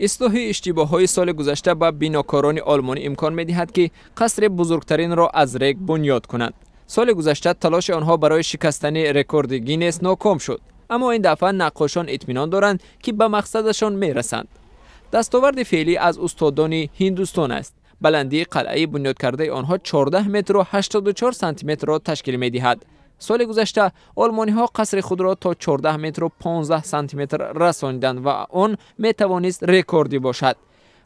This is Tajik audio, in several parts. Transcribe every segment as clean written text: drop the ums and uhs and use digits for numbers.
Ислоҳи иштибоҳҳои соли гузашта ба бинокорони олмонӣ имкон медиҳад, ки қасри бузургтаринро аз рег бунёд кунанд. Соли гузашта талоши онҳо барои шикастани рекорди Гиннес ноком шуд, аммо ин дафъа наққошон итминон доранд, ки ба мақсадашон мерасанд. Дастоварди феълӣ аз устодони Ҳиндустон аст. Баландии қалъаи бунёдкардаи онҳо 14 метру 84 сантиметрро ташкил медиҳад. Соли гузашта олмониҳо қасри худро то 14 метру 15 сантиметр расониданд ва он метавонист рекордӣ бошад.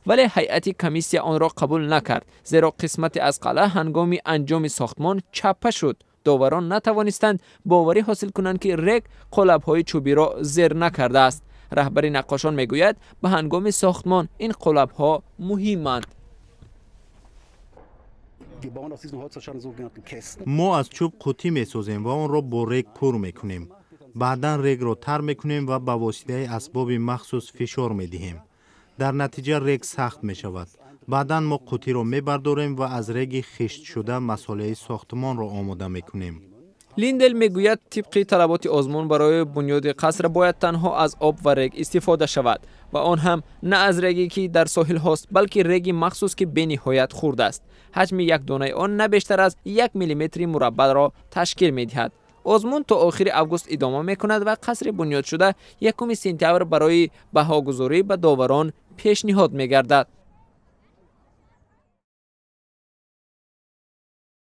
Вале ҳайати комиссия онро қабул накард, зеро қисмате аз қалъа ҳангоми анҷоми сохтмон чаппа шуд. Доварон натавонистанд боварӣ ҳосил кунанд, ки рег қолабҳои чӯбиро зер накардааст. Раҳбари наққошон мегӯяд, ба ҳангоми сохтмон ин қолабҳо муҳиманд. Мо аз чӯб қуттӣ месозем ва онро бо рег пур мекунем. Баъдан регро тар мекунем ва ба воситаи асбоби махсус фишор медиҳем. Дар натиҷа рег сахт мешавад. Баъдан мо қуттиро мебардорем ва аз реги хиштшуда масолеҳи сохтмонро омода мекунем. Линдел мегӯяд, тибқи талаботи озмун барои бунёди қаср бояд танҳо аз об ва рег истифода шавад ва он ҳам на аз реге, ки дар соҳилҳост, балки реги махсус, ки бениҳоят хурд аст. Ҳаҷми як донаи он на бештар аз 1 миллиметри мураббаъро ташкил медиҳад. Озмун то охири август идома мекунад ва қасри бунёдшуда 1 сентябр барои баҳогузорӣ ба доварон пешниҳод мегардад.